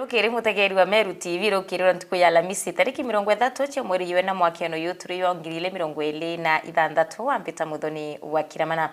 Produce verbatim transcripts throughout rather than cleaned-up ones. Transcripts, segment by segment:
Kiri mutegeri wa Meru T V, rukiri rwa ntuku ya Alamisi, tariki mirongo ithatu cia mweri jwa ina mwaka eno yu turi yo ngiri ili mirongo ili na ithanthatu, wa mbita Muthoni wa Kiramana.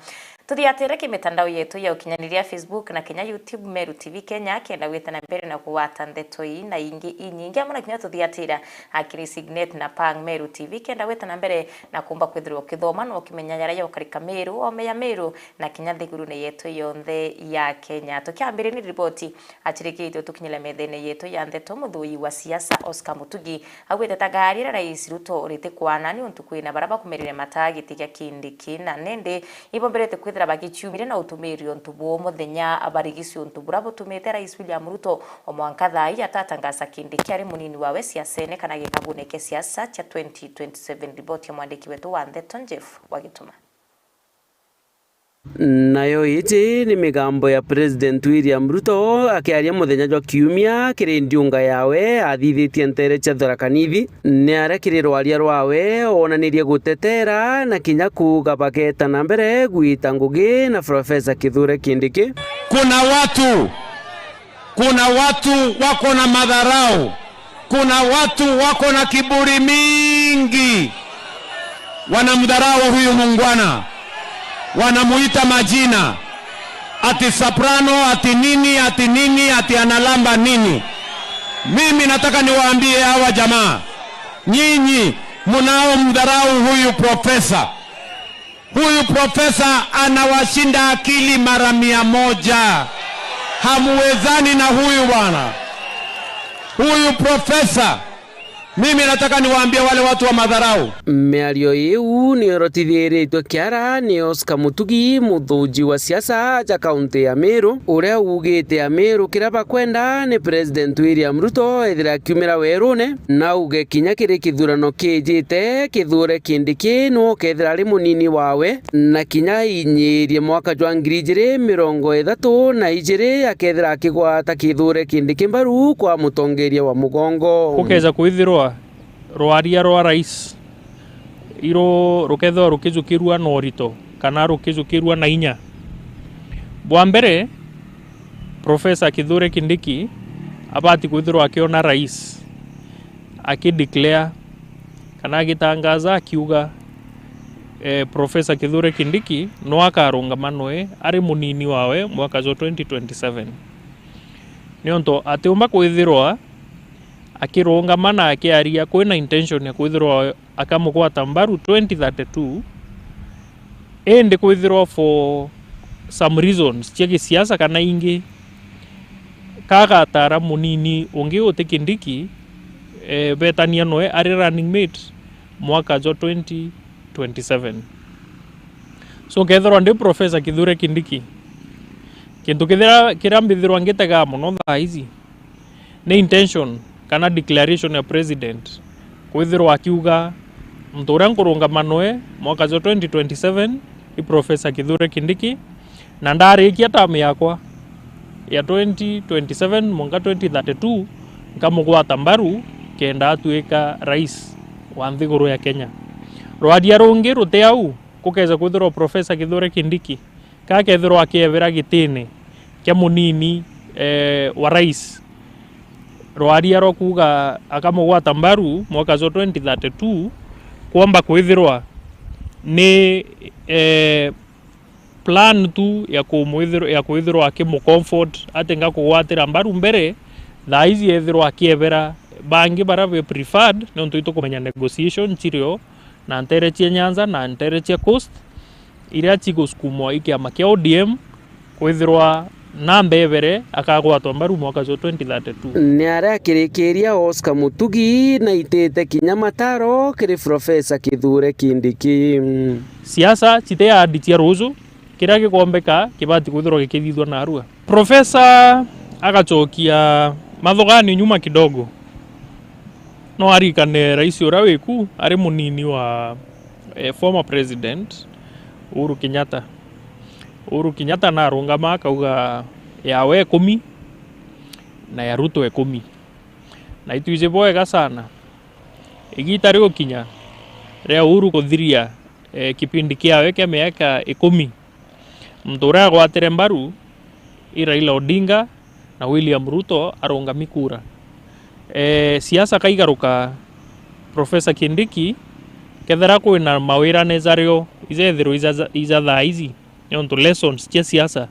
Tuthiatire ki mitandao yetu ya ukinyaniria, Facebook na kinya YouTube, Meru T V Kenya, kenda gwita na mbere na kugwata ndeto ii na ingi inyingi, amwe na kinya tuthiatira akiri Signet na Pang Meru T V, kenda gwita na mbere na kumba kwithirwa ukithoma na ukimenya jaria jokarika Meru, ome ya Meru, na kinya nthigurune yetu yonthe ya Kenya. Tukiambiria ni riboti acirikitwe tukinyire methene yetu ya ndeto, muthui wa siasa Oscar Mutugi augite ta ngari iria Rais Ruto uriti kwana ni untu kwina baria bakumerire mataa giti gia Kindiki, na nindi ibomberete kwithira bagiciumire na utumiri untu buu muthenya barigisi untu buria butumite Rais William Ruto o mwanka thaa ii atatangaza Kindiki ari munini wawe siasene kana gikabune kia siasa cia twenty twenty seven. Riboti ya mwandiki wetu wa ndeto Jeff Wagituma. Nayo iji ni migambo ya President William Ruto akiaria muthenya jwa Kiumia kiri ndiunga yawe athithitie ntere cia Tharaka Nithi. Ni aria kiri rwaria rwawe wonanirie gutetera na kinya kuuga bageta na mbere gwita ngugi na Professor Kithure Kindiki. Kuna watu, kuna watu wako na madharau. Kuna watu wako na kiburi mingi, wanamdharau huyu muungwana, wanamuita majina ati soprano, ati nini, ati nini, ati analamba nini. Mimi nataka niwaambie hawa jamaa, nyinyi mnaomdharau huyu profesa, huyu profesa anawashinda akili mara mia moja. Hamuwezani na huyu bwana. Huyu profesa, mimi nataka niwaambie wale watu wa madharau. Miario iu niyorotithiritwe kiara ni Oscar Mutugi, muthuji wa siasa ja kaunti ya Meru, uria ugite Ameru kiria bakwenda ni President William Ruto ethira akiumira werune, na auge kinya kiri kithurano kijite, Kithure Kindiki niwe ukethira ari munini wawe, na kinya inyirie mwaka jwa ngiri ijiri mirongo ithatu na ijiri akethira akigwata Kithure Kindiki mbaru kwa mutongeria wa mugongo. Gukeja kwithirwa rwaria rwa rais iru rukethirwa rukijukirua na urito kana rukijukirua na inya. Bwa mbere, Professor Kithure Kindiki abati kwithirwa akiona rais aki declare kana agitangaza akiuga, eh, Professor Kithure Kindiki no akarungama noe ari munini wawe mwaka jwa twenty twenty seven. Niuntu atiumba kwithirwa akirungama na akiaria kwina intention ya kwithirwa akamugwata mbaru twenty thirty-two, indi kwithirwa for some reasons cia gisiasa kana ingi, kagatara munini ungi uti Kindiki, eh, betania noe ari running mate mwaka jwa twenty twenty-seven. So, kethirwa ndi Professor Kithure Kindiki, kintu kithira, kiria mbithirwa ngitegaa mono thaa ici, ni intention kana declaration ya president kwithirwa akiuga muntu uria nkurungama noe mwaka jwa twenty twenty-seven ni Professor Kithure Kindiki, na ndarikia term yakwa ya twenty twenty-seven mwanka twenty thirty-two, nkamugwata mbaru kenda atuika rais wa nthiguru ya Kenya. Rwaria rungi ruti au, kukeja kwithirwa Professor Kithure Kindiki kakethirwa akiebera gitine kia munini, eh, wa rais, rwaria rwa kuuga akamugwata mbaru mwaka jwa twenty thirty-two, kwomba kwithirwa ni, eh, plan tu ya kumwithirwa, ya kwithirwa akimukomfort ati ngakugwatira mbaru mbere, thaa ici ethirwa akiebera bangi baria be preferred, niuntu itukumenya negotiation cirio na ntere cia Nyanza na ntere cia Coast, iria cigusukumwa i kiama kia O D M, kwithirwa na mbebere akagwatwa mbaru mwaka jwa twenty thirty-two. Ni aria akirikiria Oscar Mutugi na itite kinya mataro kiri Professor Kithure Kindiki. Siasa citi ahadi cia ruju, kiria gikombeka kibati kwithirwa gikithithwa narua. Professor agacokia mathuganio nyuma kidogo. No arikane rais uria wiku ari munini wa, eh, former president Uhuru Kenyatta. Uhuru Kenyatta narungama akauga, "Yawe ikumi na ya Ruto ikumi." Na itwiji bwega sana. Igita rigukinya ria Uhuru kuthiria, eh, kipindi kiawe kia miaka ikumi, muntu uria agwatire mbaru i Raila Odinga, na William Ruto arungami kura. Eeh, siasa kaigaruka, Professor Kindiki, kethira kwina mawirane jario, ijethirwe ija, ija thaa iji, niuntu lessons cia siasa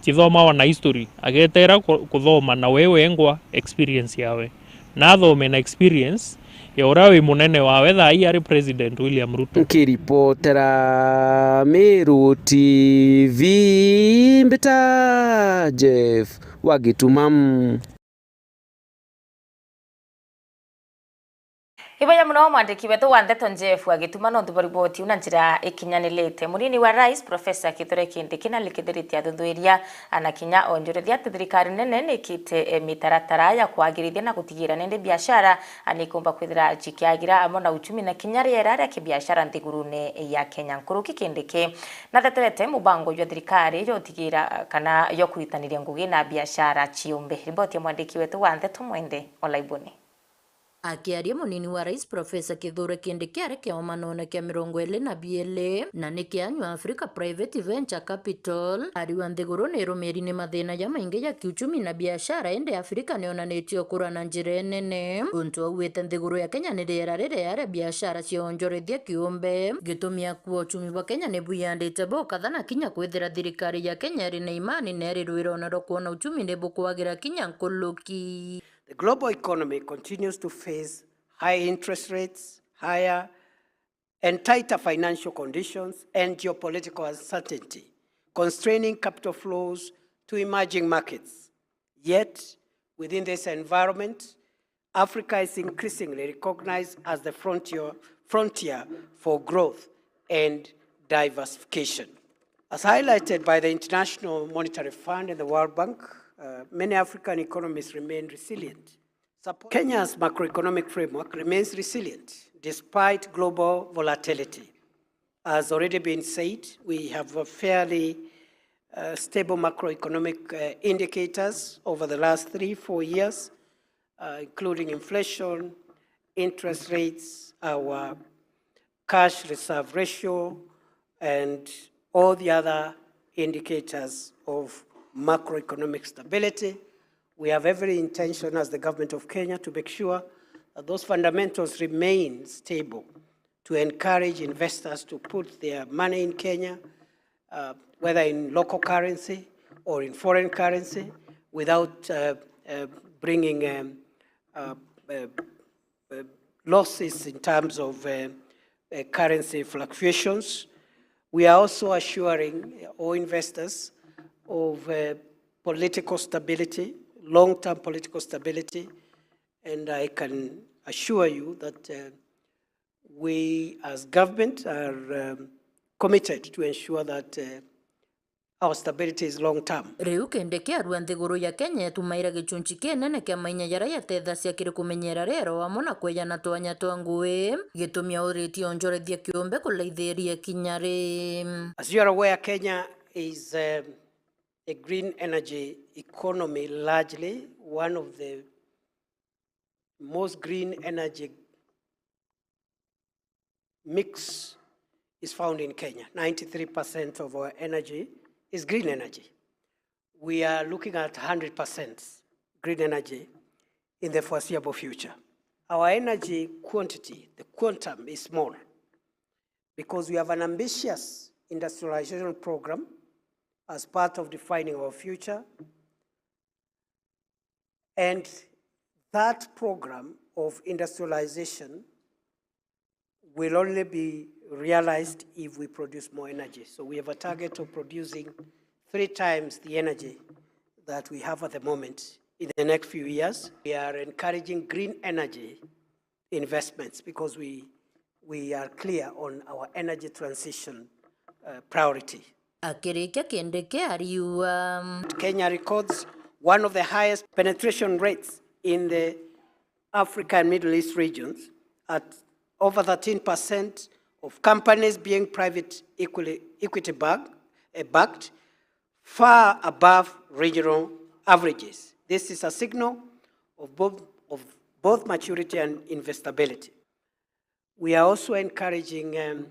cithomawa na history, agetera ku-, kuthoma na we wengwa experience yawe. Na athome na experience ya uria wi munene wawe thaa ii ari President William Ruto. Nkiripotera Meru T V, mbita Jeff wa Gituma. Iboya muno mwandiki wetu wa ndeto Jeff wa Gituma nontu bwa riboti iu na njira ikinyanilite. Munini wa Rais, Professor Kithure Kindiki, narikithiritie athuthwiria na kinya onjorithia ati thirikari nene nikite, eh, mitaratara ya kwagirithia na gutigira nende biashara, ah, nikumba kwithira cikiagira amwe na uchumi na kinya riera ria kibiashara nthigurune ya Kenya. Nkuruki Kindiki natheterete mubango jwa thirikari jwa utigira, ah, kana jwa kuritaniria ngugi na biashara ciumbe. Riboti ya mwandiki wetu wa ndeto Mwende Olaibuni. Akiaria, munini wa Rais Professor Kithure Kindiki ari kiomanone kia mirongo iri na biiri, na ni kianywa Africa Private Venture Capital, ariuga nthiguru ni irumiri ni mathina jamaingi ja kiuchumi na biashara, indi Africa nionanitie ukura na njira inene. Untu augite nthiguru ya Kenya ni riera riria ria biashara cionjorithia kiumbe. Gitumi akua uchumi bwa Kenya ni bwiyandite bukatha na kinya kwithira thirikari ya Kenya iri na imani na iri rwirone rwa kwona uchumi ni bukwagira kinya nkuruki. The global economy continues to face high interest rates, higher and tighter financial conditions, and geopolitical uncertainty, constraining capital flows to emerging markets. Yet, within this environment, Africa is increasingly recognized as the frontier, frontier for growth and diversification. As highlighted by the International Monetary Fund and the World Bank, uh, many African economies remain resilient. Support- Kenya's macroeconomic framework remains resilient despite global volatility. As already been said, we have a fairly, uh, stable macroeconomic, uh, indicators over the last three, four years, uh, including inflation, interest rates, our cash reserve ratio, and all the other indicators of macroeconomic stability. We have every intention as the government of Kenya to make sure that those fundamentals remain stable, to encourage investors to put their money in Kenya, uh, whether in local currency or in foreign currency, without, uh, uh, bringing, um, uh, uh, uh, losses in terms of, uh, uh, currency fluctuations. We are also assuring all investors of, uh, political stability, long-term political stability, and I can assure you that, uh, we as government are, um, committed to ensure that, uh, our stability is long term. Riu Kindiki arua nthiguru ya Kenya itumaira gichunchi kinene kia mainya jaria jatethagia kiri kumenyera riera amwe na kwejana twanya twa ngui, gitumi auritie onjorithia kiumbe kuraithiria kinya ri. As you are aware, Kenya is, um, a green energy economy, largely one of the most green energy mix is found in Kenya. Ninety-three percent of our energy is green energy. We are looking at hundred percent green energy in the foreseeable future. Our energy quantity, the quantum, is small because we have an ambitious industrialization program as part of defining our future. And that program of industrialization will only be realized if we produce more energy. So we have a target of producing three times the energy that we have at the moment in the next few years. We are encouraging green energy investments because we, we are clear on our energy transition, uh, priority. Akirikia Kindiki ariuga, Kenya records one of the highest penetration rates in the Africa and Middle East regions, at over thirteen percent of companies being private equally, equity back-, eh, backed, far above regional averages. This is a signal of both, of both maturity and investability. We are also encouraging, um,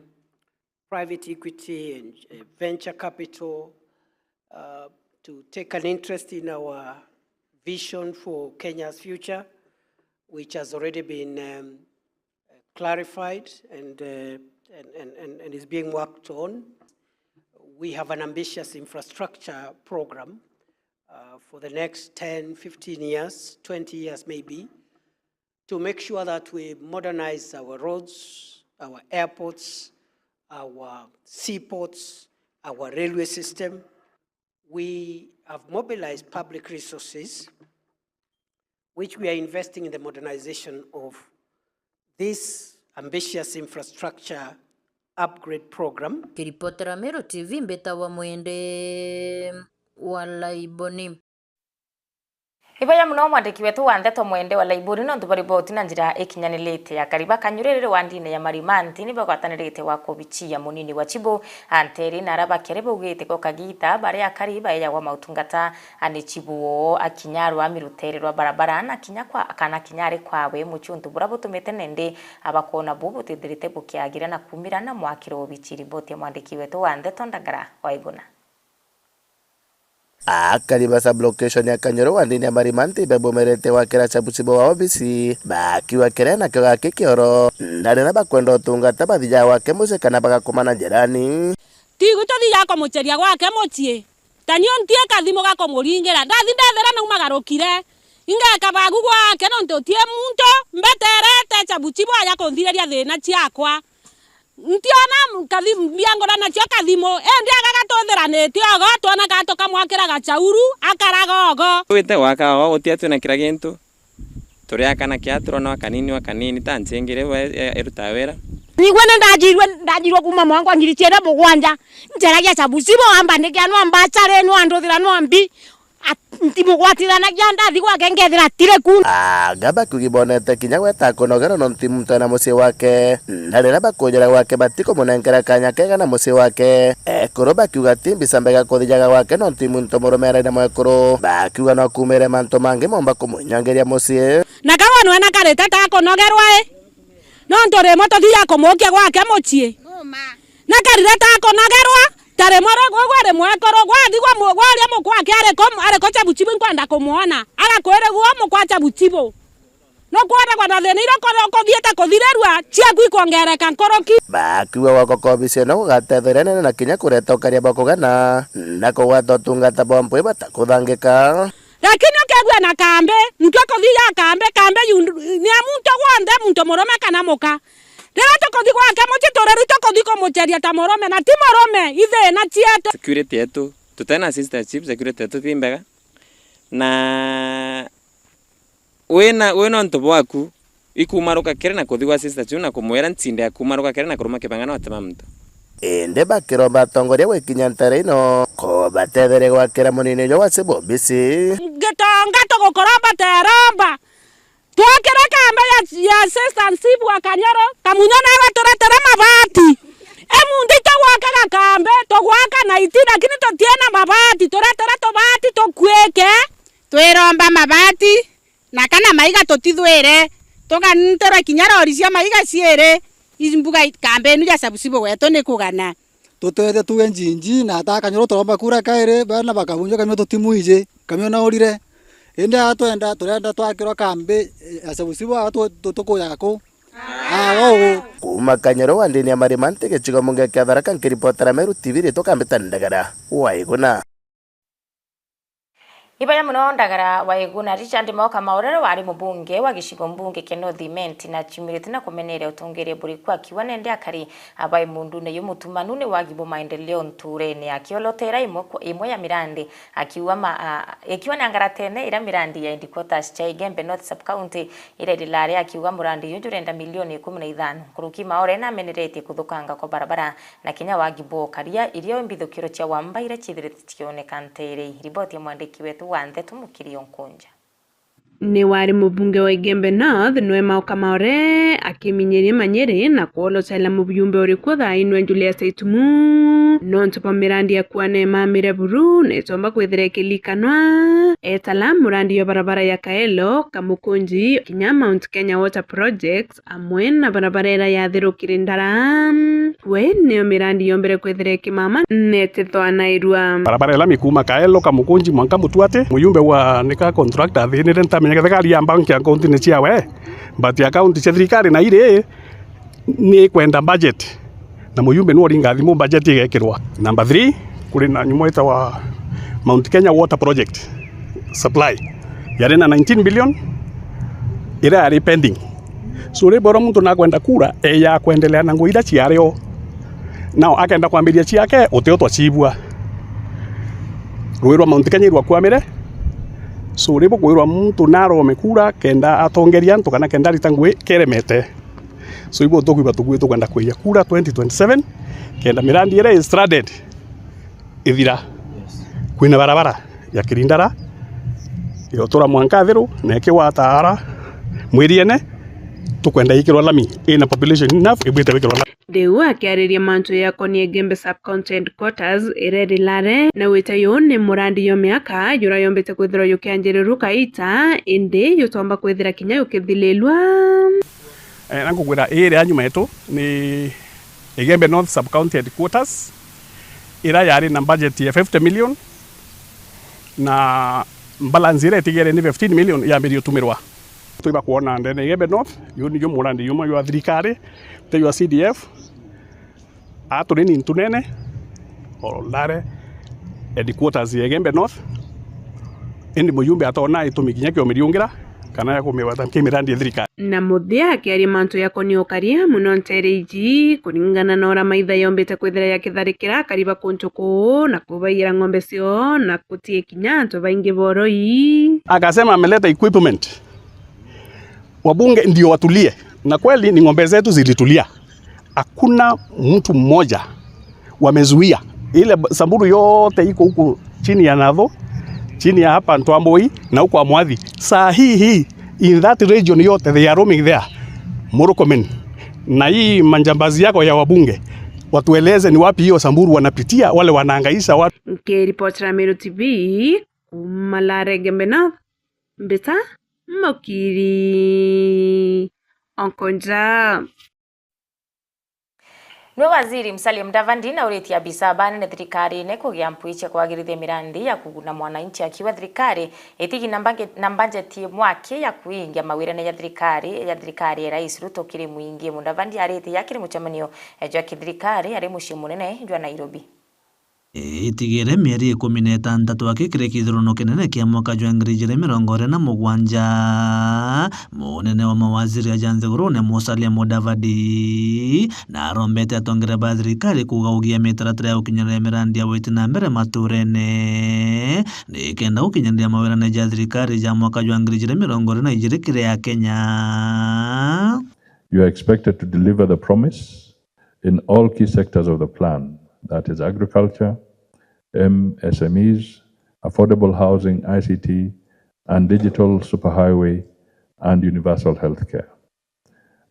private equity and, uh, venture capital, uh, to take an interest in our vision for Kenya's future, which has already been, um, clarified and, uh, and, and, and, and is being worked on. We have an ambitious infrastructure program, uh, for the next ten, fifteen years, twenty years maybe, to make sure that we modernize our roads, our airports, our seaports, our railway system. We have mobilized public resources, which we are investing in the modernization of this ambitious infrastructure upgrade program. Kiripotera Meru T V, mbitawa Mwende wa Laiboni. Ibaya muno mwandiki wetu wa ndeto Mwende wa Laiboni, nontu bwa riboti na njira ikinyanirite ya kariba kanyuriri wa ndini ya Marimanti ni bagwatanirite wa kubichia munini wa Chibo. Anteri na ara bakere baugite ko kagita baria akari baeyagwa mautungata ani Chibo akinya rwa mirutere rwa barabara na kinya kwa, kana kinya ari kwawe muchuntu bura butumite nende abakona bu butithirite bukiagira na kumira na mwakiro wa ubichi. Riboti ya mwandiki wetu wa ndeto Ndagara Waiguna. Akari ba sub-location ya Kanyoro wa ndini ya Marimanti babumirite gwakira Chabuchibo wa obisi, bakiuga kiria nakio gaki kioro, na riria bakwenda utungata bathijaga gwake mucii kana bagakoma na jirani. Tigu tuthijaga kumucheria gwake mucii, ta nio ntie kathimu gakumuringira, ndathi ndethira naumagarukire, ingeka bagu gwake nontu utie muntu mbeterete Chabuchibo aja kunthiriria thina ciakwa. Ntiona kathi-, mbiangura nacio kathimu, indi aga gatuthiranitie ogo, twona ka tukamwakira gachauru, akaraga ogo. Twite gwaka ogo, gutia twina kira gintu. Turiaka na kia turona wa kanini wa kanini, ta nchengere we, e, eruta wira. Nigwe ni ndajirwe, ndajirwe kuma mwaka wa ngiri cienda mugwanja, njeragia Chabuchibo, amba ndikia nwa mbachare, nwa nduthira, nwa mbi. At-, ntimugwatithanagia, ndathi gwake nkethira atiri ku. Anga bakiugi bonete kinya gweta kunogerwa nontu muntu ena mucii wake, na riria bakujira gwake batikumunenkera kanya kega na mucii wake. Ekuru bakiuga ti mbica mbega kuthijaga gwake nontu muntu murume araina mwekuru, bakiuga no kumire mantu mangi momba kumunyangiria mucii. Na kawonwe na karite ta kunogerwa i, nontu rimwe tuthijaga kumukia gwake mucii. Na karire ta akunogerwa, ta rimwe rugwigwa ri mwekuru, gwathigwa mu-, gwaria mukwa ake ari ko, ari ko Chabuchibo inkwenda kumwona. Agakwirigwa mukwa Chabuchibo. Nukwonagwa na thina iria uko-, ukuthiite kuthirirua, ciaku ikwongereka nkuruki. Bakiuga gwakwa kwa obisi ino gugatetheria nene na kinya kureta ukaria bwa kugana, na kugwata utungata bwa mpwi batakuthangika. Lakini ukegua na kambi, muntu akuthijaga kambi, kambi yu-, ni ya muntu gwonthe, muntu murume kana muka. Riria tukuthi gwake mucii, tureri tukuthi kumucheria ta murume, na ti murume, i thina cietu. Security yetu, tutena assistant chief, security yetu ti mbega. Na wina, wina untu bwaku, ikumaruka kiri na kuthi gwa sister Chu na kumwira, "Nchinde ya kumaruka kiri na kuruma kibanga na watema muntu." Indi bakiromba atongoria gwikinya ntere ino kubatetheria gwakira munini uju wa Chibo obisi. Gitonga tugukuromba teromba. Twakira kambi ya, ya sister Nsibu wa Kanyoro, Kamunyo nawe turetere mabati. Emundi tugwakaga kambi, tugwaka na iti, lakini tutiena mabati, turetere tubati tukwike. Twiromba mabati, na kana maiga tutithwire, tugantirwe kinya rori cia maiga ciiri, imbuga i-, kambi inu ja Chabuchibo gwetu ni kugana. Tutwete tuge njinji, na ata Kanyoro turomba kura kairi, bana bakabunjwa kamio tutimwiji, kamio naurire. Indi aa twenda, turenda twakirwa kambi, eh, ya Chabuchibo aa tu-, tu-, tukujaga ku? Aa, ugu. Kuuma Kanyoro wa ndini ya Marimanti gicigo mbunge kia Tharaka, nkiripotera Meru T V ritwa Kambita Ndagara Waiguna. Ibaya muno Ndagara Waiguna. Richard Maoka Maorere wari mubunge wa gicigo mbunge kia North Imenti na aciumirite na kumeneria utongeria buriku akiuga nende akari abai mundune yu mutumanu ni wagi bwa maendeleo nturene, akiolotera imwe kwa, imwe ya mirandi akiuga ma, a, ikiwa ni angaratene iria mirandi ya headquarters cha Igembe North Sub County iria irilari akiuga murandi yu jurenda milioni ikumi na ithano. Nkuruki Maore nameneretie kuthukanga kwa barabara na kinya wagi bwa ukaria, irio mbithukiro cia wamba iria ciithirite cikioneka nteerei. Riboti ya mwandiki wetu wa ndeto Mukiri Onkunja. Ni wari mubunge wa Igembe North, niwe Maoka Maore akiminyirie manyiri na kwolocela mujumbe uri kuo thaa inwe Julius Itumu. Nontu bwa mirandi ya kuana imamire buru, na itomba kwithira ikilikanwa. Etala murandi yo barabara ya Kaelo, Kamukunji, kinya Mount Kenya Water Project, amwe na barabara ira yathirukire ndara. We niyo mirandi yombere kwithira ikimama na itithwanairua. Barabara ya lami kuuma Kaelo, Kamukunji, mwanka Mutuate, muyumbe wa nika contractor athinire, ntamenya kethekari ya bank account ni ciawe, but account cia thirikari na iri ni kwenda budget, na muyumbe niwe uringa thimu budget igekirwa. Number three, kuri na nyumo itawa Mount Kenya Water Project Supply, yari na nineteen billion ira yari pending. So ri bora muntu nakwenda kura eya kwendelea na ngugi ira ciari o, nao akenda kwambiria ciake, utio twacibua. Rui rwa Mount Kenya irwakwamire, so ri bukwirwa muntu narome kura kenda atongeria antu kana kenda arita ngugi keremete. So ibo tukwiba tukui tukwenda kwija kura twenty twenty-seven, kenda mirandi iria i stranded ithira. Kwina barabara ya Kirindara yotura mwanka Athiru na ikigwata ara Mwiriene, tukwenda ikirwa lami ina population enough ibwite wikirwa lami. Riu akiariria mantu yakonie Gembe Sub-County Headquarters, ireri lare na wite yu ni murandi yo miaka jura yombite kwithirwa jukianjirirwa kaita, indi jutomba kwithira kinya jukithililwa. Eh, na nkugwira ii ria nyuma yetu ni Igembe North Sub-County Headquarters, ira yari na budget ya fifty million, na balance ira itigere ni fifteen million yambirie utumirwa. Twiba kwona ndene Igembe North, yu niyo murandi jumwe jwa thirikari, ti jwa C D F. Aa turi ni ntunene, o ndare headquarters ya Igembe North, indi muyumbe atona itumi kinya kio miriungira kana ya kumigwata ki mirandi ya thirikari. Na muthia akiaria mantu yakonie ukaria muno ntere iji, kuringana na uria maitha yombite kwithira yakitharikira akari ba kuntu kuu na kubaiyira ng'ombe cio na kutie kinya antu baingi boroi. Akasema ameleta equipment. Wabunge ndio watulie. Na kweli ni ng'ombe zetu zilitulia. Hakuna mtu mmoja wamezuia. Ile Samburu yote iko huku chini ya Natho, chini ya hapa Ntwamboi na huko Amwathi. Saa hii hii, in that region yote, they are roaming there. Murkomen, na hii majambazi yako ya wabunge, watueleze ni wapi hiyo Samburu wanapitia, wale wanahangaisha watu. Nkiripotera Meru T V, kuma Lare Gembe North, Mbita Mukiri. Onkonja. Nwe Waziri Musalia Mudavadi nauritie abisa banene thirikarine kugia mpwi cia kwagirithia mirandi ya kuguna mwananchi, akiuga thirikari itigi na mbange-, na mbajeti mwaki ya kuingia mawirane ya thirikari, ya thirikari ya Rais Ruto kiri mwingi. Mudavadi aritie ya kiri mucemanio jwa kithirikari ari mucii munene jwa Nairobi. Itigere mieri ikumi na itantatu akikire kithurano kinene kia mwaka jwa ngiri ijiri mirongo iri na mugwanja, munene wa mawaziri aja nthigurune Musalia Mudavadi narombete atongeria ba thirikari kuuga ugia mitaratara ya gukinyaniria mirandi ya witi na mbere maturene, nikenda gukinyaniria mawirane ja thirikari ja mwaka jwa ngiri ijiri mirongo iri na ijiri kiri Akenya. You are expected to deliver the promise in all key sectors of the plan, that is agriculture, M S M Es, affordable housing, I C T, and digital superhighway and universal healthcare.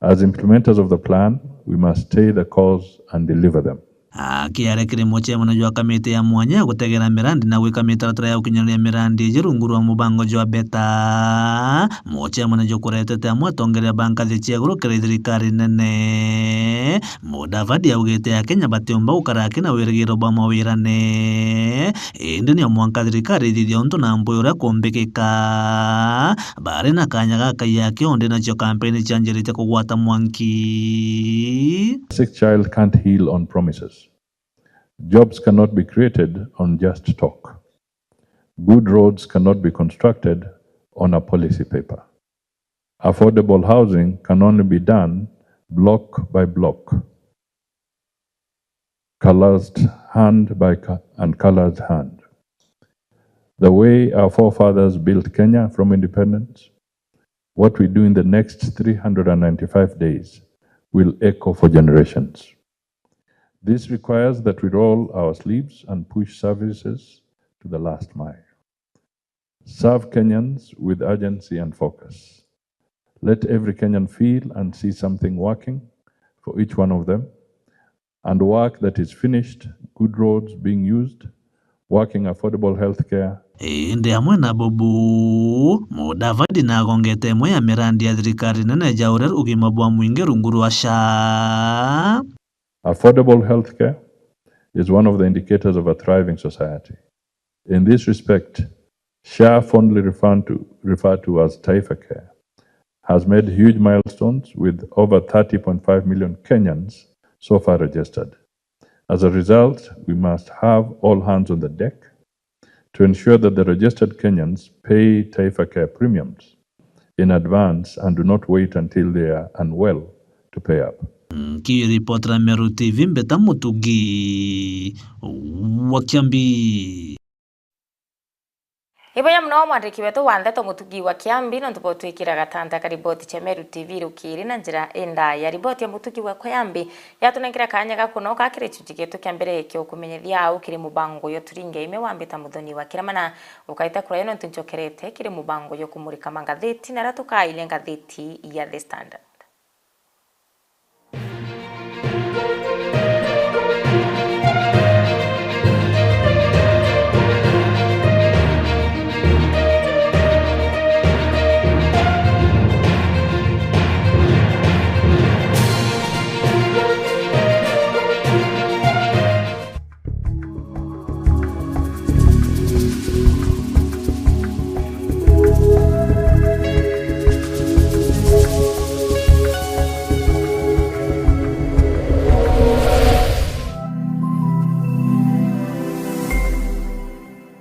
As implementers of the plan, we must stay the course and deliver them. Akiaria kiri mucemania jwa kamiti ya mwanya ya gutegera mirandi na gwika mitaratara ya gukinyaniria mirandi iji rungu rwa mubango jwa Beta, mucemania jukuretete amwe atongeria ba ngathi cia iguru kiri thirikari nene, Mudavadi augite Akenya batiumba gukara aki na wirigiro bwa mawirane, indi ni o mwanka thirikari ithithia untu na mbui uria kumbikika. Bari na kanya gakaia aki o ndi nacio kampeni cianjiritie kugwata mwanki. A sick child can't heal on promises. Jobs cannot be created on just talk. Good roads cannot be constructed on a policy paper. Affordable housing can only be done block by block, clasped hand by ca-, and clasped hand. The way our forefathers built Kenya from independence, what we do in the next three hundred and ninety-five days will echo for generations. This requires that we roll our sleeves and push services to the last mile. Serve Kenyans with urgency and focus. Let every Kenyan feel and see something working for each one of them, and work that is finished good roads being used, working affordable healthcare. Indi amwe na bubu, Mudavadi nagongete imwe ya mirandi ya thirikari nene ja uria ugima bwa mwingi rungu rwa SHA. Affordable healthcare is one of the indicators of a thriving society. In this respect, SHA, fondly referred to, referred to as Taifa Care, has made huge milestones with over thirty point five million Kenyans so far registered. As a result, we must have all hands on the deck to ensure that the registered Kenyans pay Taifa Care premiums in advance and do not wait until they are unwell to pay up. Nkiripotera Meru T V, Mbeta Mutugi wa Kiambi. Ibuya mono mwandiki wetu wa ndeto Mutugi wa Kiambi, nontu bwa utwikira gatanda ka riboti cia Meru T V rukiri na njira indaya. Riboti ya Mutugi wa Kiambi yatunengera kanya ga kunoka kiri gichunji gietu kia mbere kio kumenyethia au kiri mubango yo turinge ime wa Mbeta Muthoni wa Kiramana. Ukaita kuraya nontu nchokerete kiri mubango yo kumurika mangatheti na aria tukairia ngatheti ya The Standard.